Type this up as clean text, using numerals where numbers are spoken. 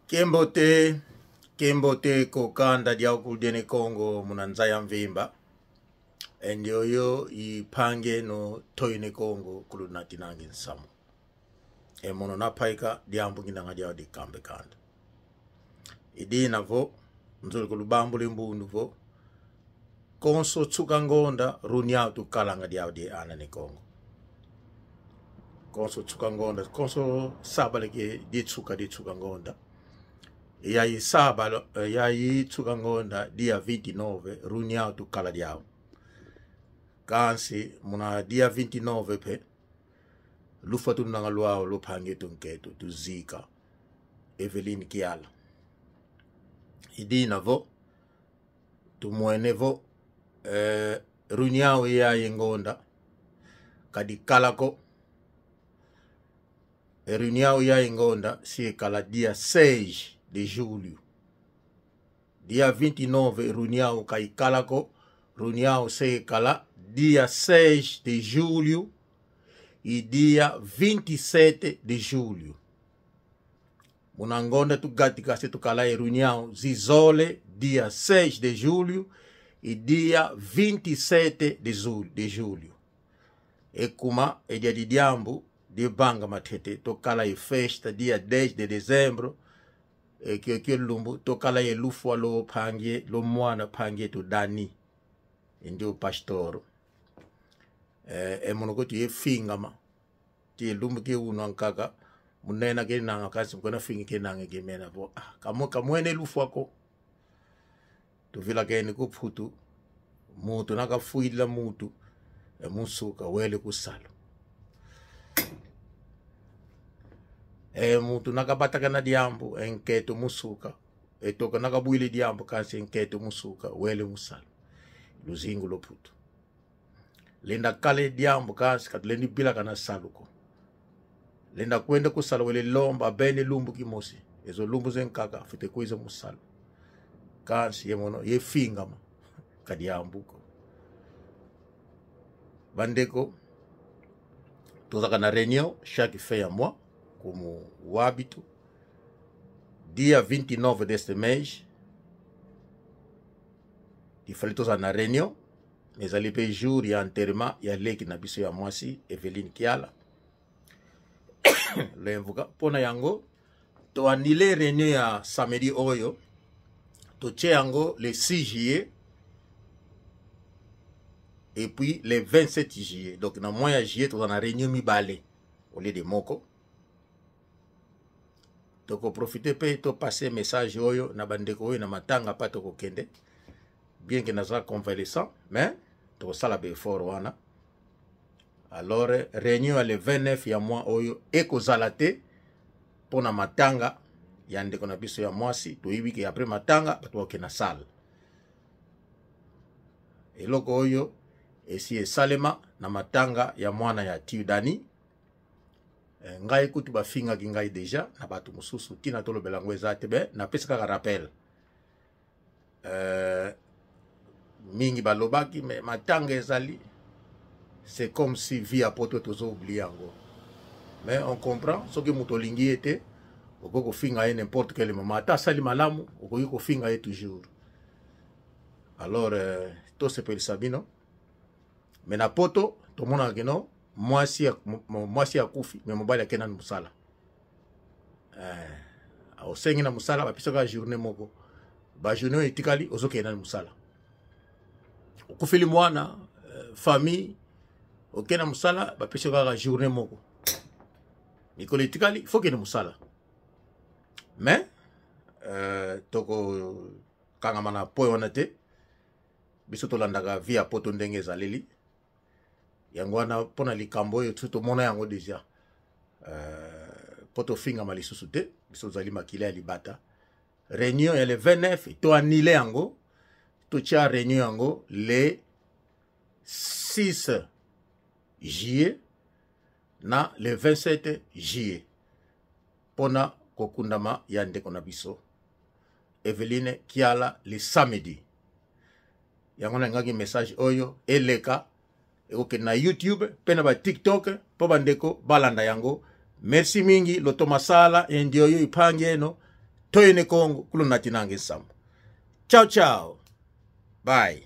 Kembo te, kembo te kokanda dia kudiene Kongo munanza ya mvimba. Endioyo ipange no toyine Kongo kulunati nangi nsamu. Emono napaika diambu nginanga dia dikambe kanda. Idina vo nzoli kulubambu limbundu vo konso tsuka ngonda runia tukalanga dia di ana ne Kongo. Konso tsuka ngonda konso saba ke di tsuka di tsuka ngonda. Ya saba ya tsuka ngonda dia 29 runia tukala dia. Kansi muna dia 29 pe lufa tunanga lwao luphange tunketo tuzika Eveline Kiala. Idina vo tumwene vo runyao ya yengonda kadi kalako runyao ya yengonda si kala dia 6 de julho dia 29 runyao kai kalako runyao se kala dia 6 de julho e dia 27 de julho. Munangonda tugatika se tukala e reunião zizole dia 6 de julho e dia 27 de julho, de julho. E kuma e dia de diambo de banga matete tokala e festa dia 10 de dezembro e que que lumbu tokala e lufwa lo pangie lo mwana pangie to dani ndio pastor e monoko ti e fingama ti e lumbu ke uno ankaka munena ke nanga kasi mkona fingi ke nanga ke mena bo ah kamo kamwene lufwa ko tuvila ke ni kuphutu mutu nakafuila mutu e musuka wele kusalo e mutu nakabataka na diambu enketo musuka etoka nakabuile diambu kasi enketo musuka wele musalo luzingu loputu lenda kale diambu kasi katulendi bila kana saluko lenda kwenda kusala wele lomba bene lumbu kimosi ezo lumbu zenkaka fute kuiza musalo kasi yemono ye fingama kadiambuko bandeko tozaka na réunion chaque fin ya mois como o hábito dia 29 deste mês ifali tozala na réunion ezali mpe jour ya enterrement ya leki na biso ya mwasi Eveline Kiala lemvuka mpona yango toanile réunion ya samedi oyo totie yango le 6 juillet et puis le 27 juillet. Donc na mois ya juillet toza na réunion mibale au lieu de moko. Tokoprofite mpe topase message oyo na bandeko oyo na matanga pa tokokende bien que naza convalescent mais tokosala ba effort wana. Alors réunion ya le 29 ya mois oyo ekozala te mpona matanga ya ndeko na biso ya mwasi. Toyebi ke après matanga bato bakokende na salle. Eloko oyo esi esalema na matanga ya mwana ya Tiudani. Ngai kutu bafingaki ngai deja na bato mosusu tina tolobela yango eza te be napesi kaka rappel. Mingi balobaki me matanga ezali c'est comme si vie ya poto tozo oublier yango. Mais on comprend soki moto olingi ye te okoki kofinga ye n'importe quel moment, ata asali malamu okoki kofinga ye toujours. Alors tosepelisa bino mais na poto tomonaka kino mwasi akufi mais mobali akenda na mosala. Osengi na mosala bapesaka journée moko, ba journée oyo etikali ozokende na mosala. Okufeli mwana famille okende na mosala bapesaka kaka journée moko, mikolo etikali faut kende mosala. Mais tokokangama na po wana te, biso tolandaka vie ya poto ndenge ezaleli yango wana mpona likambo oyo tomona yango deja. Po tofingama lisusu te, biso tozali makila ya libata. Réunion ya le 29 to annulé yango, totia réunion yango le 6 juillet na le 27 juillet mpona kokundama ya ndeko na biso Eveline Kiala le samedi. Yango nalingaki message oyo eleka ekokende na YouTube pe na ba TikTok po bandeko balanda yango. Merci mingi loto masala endioyo ipangi eno. Toyene Kongo kuluna tinange nsambo. Tchau, tchau. Bye.